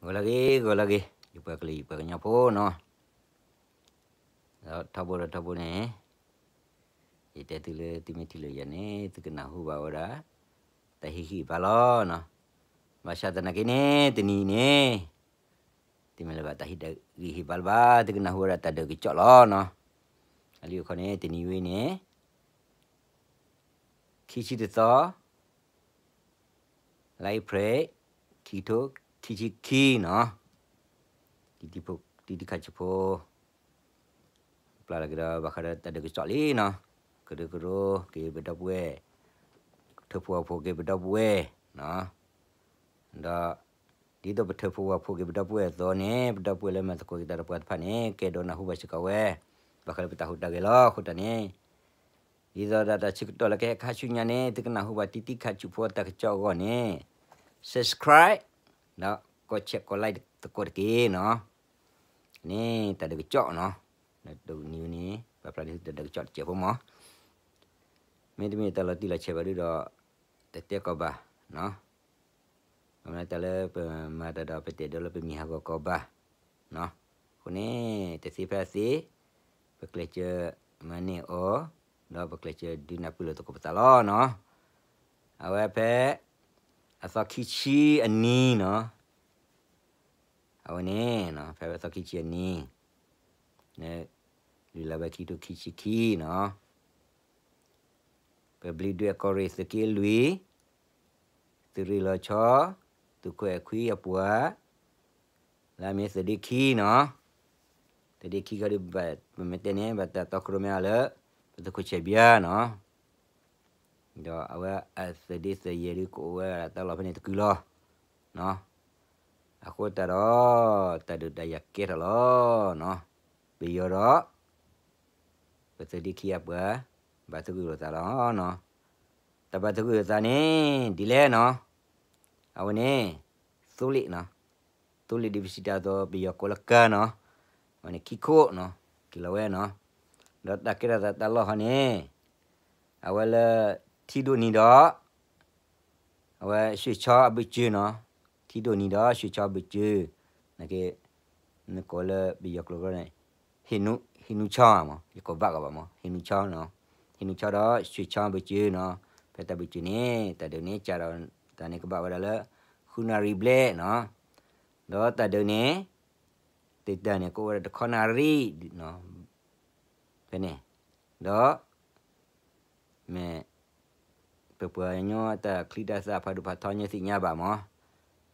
ဂီၤလၢအဂ့ၤ ဂီၤလၢအဂ့ၤ ယပှၤကလုာ်ယပှၤကညီဖိနီၤ, ဒီးထီဘိဒီးထီဘိန့ၣ် ယတဲသုလၢသုမ့ၢ်ထံၣ်လိာ်ယၤန့ၣ် သုကနၢ်ဟူဘၣ်ဝဲဒၣ် တၢ်ဟ့ၣ်ဂံၢ်ဟ့ၣ်ဘါလီၤနီၤ. ဘၣ်ဆၣ်သနာ်က့န့ၣ် တနံၤအံၤန့ၣ် တမ့ၢ်လၢၤဘၣ်တၢ်ဟ့ၣ်ဂံၢ်ဟ့ၣ်ဘါလၢၤဘၣ်, သုကနၢ်ဟူဝဲဒၣ်တၢ်ဒုးကစီၣ်လီၤနီၤ. အလံၤအခီန့ၣ် တနံၤဝဲန့ၣ် ခံဆံတသီ လါအ့ဖြ့ၣ် ခံကထိခံဆံခံနီၤ, တံတံခါဆံဖိ ပျၢ်လီၤက့ၤဒီးဘၣ်ဃးဒီးတၢ်ဒုးကစီၣ်လံနီၤ, ကရၢကရိက့ၤပဒီပုၢ်ဝဲၢ်, ထၢဖှိၣ်ဝၣ်ဖှိၣ်က့ၤပဒီပုၢ်ဝဲၢ်နီၤ, ဒီး ဒ်သိးပထၢဖှိၣ်ဝၣ်ဖှိၣ်က့ၤပဒီပုၢ်ဝဲၢ်အသိးန့ၣ် ပဒီပုၢ်ဝဲၢ်လၢမၤသကိးက့ၤတၢ်ဒီးပှၤတဖၣ်န့ၣ် ကဲဒိးနၢ်ဟူဘၣ်စ့ၢ်ကီးဝဲ ဘၣ်ဃးလၢပတၢ်ဟူးတၢ်ဂဲၤလီၤ. အဃိတၢ်န့ၣ် ဒ်သိးဒီးတၢ်ဆၢကတီၢ်လၢကဟဲခါဆူညါန့ၣ် သုကနၢ်ဟူဘၣ်တံတံခါဆူဖိအတၢ်ကစီၣ်အဂီၢ်န့ၣ် subscribe ဒီး ကိး share ကိး like သကိးတက့ၢ်နီၤ. န့ၣ်တၢ်ဒုးကစီၣ်နီၤ, တနံၤဝဲန့ၣ် ပာ်ဖျါန့ၢ်သုတၢ်ဒုးကစီၣ်တစဲးဖိမး, မ့တမ့ၢ်တၢ်လီၤတံၢ်လီၤဆဲးဘၣ်ဒုဒီး တတဲကီးဘၣ်နီၤ. မ့ၢ်တၢ်လၢပမၤတၢ်ဒီးပတဲာ်ဒိလၢပမံၤဟးဂီၤကီးဘၣ်နီၤ. အဃိန့ၣ် တသ့ဖဲအသ့ ပကျဲးစၢးမၤန့ၢ်အီၤ ဒီးပကျဲးစၢးဒုးနၢ်ပၢၢ်လိာ်သကိးပသးလီၤနီၤ. အဝဲဖဲ အသီခံဆံအနံၤနီၤ, အဝဲန့ၣ် ဖဲအသီခံဆံအနံၤ လၢလါဝဲခံကထိခံဆံခံနီၤ, ပဘျံးဒွဲၣ်ကီၢ်ရ့ၣ်သုးက့လွံၢ် သုးရ့ၣ်လီၤဆီ သုးခိၣ်အဲၣ်ခွံအပှၤ လၢအမ့ၢ်သုးဒ့ခံနီၤ, သုးဒ့ခံခီဒီး ပမ့ၢ်တဲန့ၣ် ဘၣ်တၢ်တီခိၣ်ရိၣ်မဲအီၤလၢ ပသုးခိၣ်ဆဲးဘျါနီၤ, ဒီးအဝဲအသုးဒ့သုးယဲၢ်ဒုးကအိၣ်ဝဲဒၣ်တၢ်လီၢ်ဖဲန့ၣ်တကုာ်လီၤ. အဃိသတးဒီး တၢ်ဒုးတၢ်ယၤကဲထီၣ်လီၤနီၤ, ပယီၤဒီး ပသုးဒ့ခံအပှၤ ဘၣ်သဂၢၢ်လိာ်သးလီၤနီၤ. တၢ်ဘၣ်သဂၢၢ်လိာ်သးန့ၣ် ဒ်လဲၣ်နီၤ, အဝဲန့ၣ် သိလ့ၣ်နီၤ, သိလ့ၣ်ဒ်ပစံးတၢ်အသိး ပယီၤကိးလၢကၢနီၤ, အဝဲန့ၣ်ခံခိၣ်နီၤ, က့ၤလီၤဝဲနီၤ. ဒီးတၢ်ကဲထီၣ်သးတၢ်လီၢ်ဟီန့ၣ် အဝဲလၢ ထံဒိၣ်နံၤဒီး အဝဲ ရွှေချောင်း အဘၢၣ်စၢၤနီၤ, ထံဒိၣ်နံၤဒီး ရွှေချောင်း အဘၢၣ်စၢၤ, နက နကိးလၢပယီၤကျိာ်န့ၣ် ဟ့ၣ်နူချီမး, ယကိးဘၣ်ကီးဘၣ်မး, ဟ့ၣ်နူချီနီၤ, ဟ့ၣ်နူချီဒီး ရွှေချောင်း အဘၢၣ်စၢၤနီၤ, ဖဲတၢ်ဘၢၣ်စၢၤန့ၣ် တၢ်ဒုးန့ၣ် ကးဒီးတၢ်န့ၣ်ကဘၣ်ဝဲဒၣ်လၢ ဃုနၣ်ရံၣ်ဘျဲၣ်နီၤ, ဒီးတၢ်ဒုးန့ၣ် တတၢၢ်န့ၣ် ကအိၣ်ဝဲဒၣ်တခီနၣ်ရံၣ်နီၤ, ဖဲန့ၣ် ဒီး မ့ၢ် ပပှၤကညီတၢ်ချံတၢ်သၣ်ဖးဒိၣ်ဖးထီညါသ့ၣ်ညါဘၣ်မး,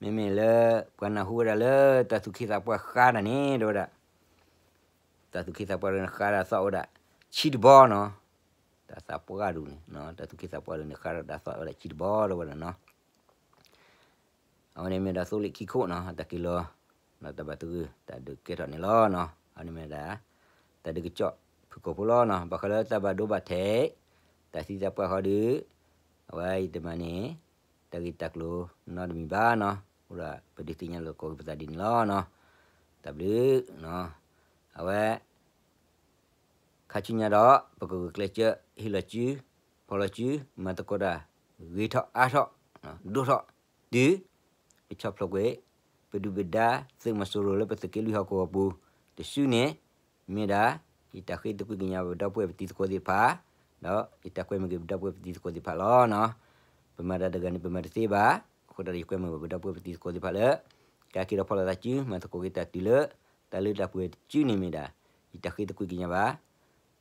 မ့မ့ၢ်လၢ ပှၤနၢ်ဟူဝဲဒၣ်လၢ တၢ်သူၣ်က့သးပှၢ်ဃါတၢ်န့ၣ် တဲဝဲဒၣ်, တၢ်သူၣ်က့သးပှၢ်န့ၣ်ဃါတၢ်သီၣ်ဝဲဒၣ် ဆံတဘီနီၤ, တၢ်သးပှၢ်ဒူၣ်န့ၣ် တၢ်သူၣ်က့သးပှၢ်ဒူၣ်န့ၣ် ဃါဒီးတၢ်သီၣ်ဝဲဒၣ်ဆံတဘီလၢဝဲဒၣ်နီၤ. အဝဲန့ၣ်မ့ၢ်ဒၣ်သိလ့ၣ်ခံခိၣ်နီၤ အတၢ်က့ၤလီၤ ဒီးတၢ်ဘၣ်သဂၢၢ် တၢ်ဒုးကဲထီၣ်န့ၣ်လီၤနီၤ. အဝဲန့ၣ်မ့ၢ်ဒၣ် တၢ်ဒုးကစီၣ်ဖုၣ်ကိာ်ဖိလီၤနီၤ. ဘၣ်ဃးလၢတၢ်ဘၣ်ဒိဘၣ်ထံး တၢ်သံတၢ်ပှၢ်ဃီဒီး အဝဲအံၤတမံၤန့ၣ် တၢ်ဂ့ၢ်တၢ်ကျိၤနီတမံၤဘၣ်နီၤ. အဃိဒီးပဒုးသ့ၣ်ညါလိာ်သကိးက့ၤပသးဒ်န့ၣ်လီၤနီၤ. တၢ်ဘျုးနီၤ. အဝဲ ခါဆူညါဒီး ပကဂုာ်ကျဲးစၢး ဟ့ၣ်လီၤစု ဖီၣ်လီၤစု မၤသကိးတၢ် ဂ့ၤထီၣ်အါထီၣ် ဒိၣ်ထီၣ် တုၤ ပဆီၣ်ဖျိးကွံာ် ပဒုၣ်ပဒါ သုးမီၤစိရိၤလၢပသုးက့လွံၢ်ဟီၣ်ကဝီၤပူၤ တစုန့ၣ် မ့ၢ်ဒၣ် ယတၢ်ဃ့သကွံၢ်ကညးပဒီပုၢ်ဝဲၢ်ပတံၤသကိးသ့ၣ်တဖၣ် ဒီးယတၢ်ကွဲမုာ်က့ၤပဒီပုၢ်ဝဲၢ်ပတံၤသကိးသ့ၣ်တဖၣ်လီၤနီၤ. ပမၤတၢ်တဂၤန့ၣ် ပမၤတသ့ဘၣ်. အဃိသတးဒီး ယကွဲမုာ်ဘၣ်ပဒီပုၢ်ဝဲၢ်ပတံၤသကိးသ့ၣ်တဖၣ်လၢ ကက့ၤဒီးဖီၣ်လိာ်သးစု မၤသကိးက့ၤတၢ်တုၤလၢ တၢ်လၢတၢ်ပှဲၤတစုန့ၣ်မ့ၢ်ဒၣ် ယတၢ်ဃ့သကွံၢ်ကညးဘၣ်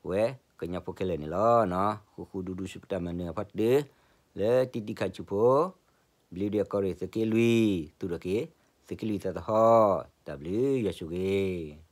ပဝဲကညီဖိခဲလၢာ်န့ၣ်လီၤနီၤ. ဃူဃူဒူဒူဆူပတၢ်မၤနၢၤအဖီတၢၢ် လၢတံတံခါဆူဖိ ဘျံးဒွဲၣ်ကီၢ်ရ့ၣ်သုးက့လွံၢ် သူၣ်ထီၣ်က့ၤ သုးက့လွံၢ်သးသဟီၣ် တၢ်ဘျုးယွၤဆိၣ်ဂ့ၤ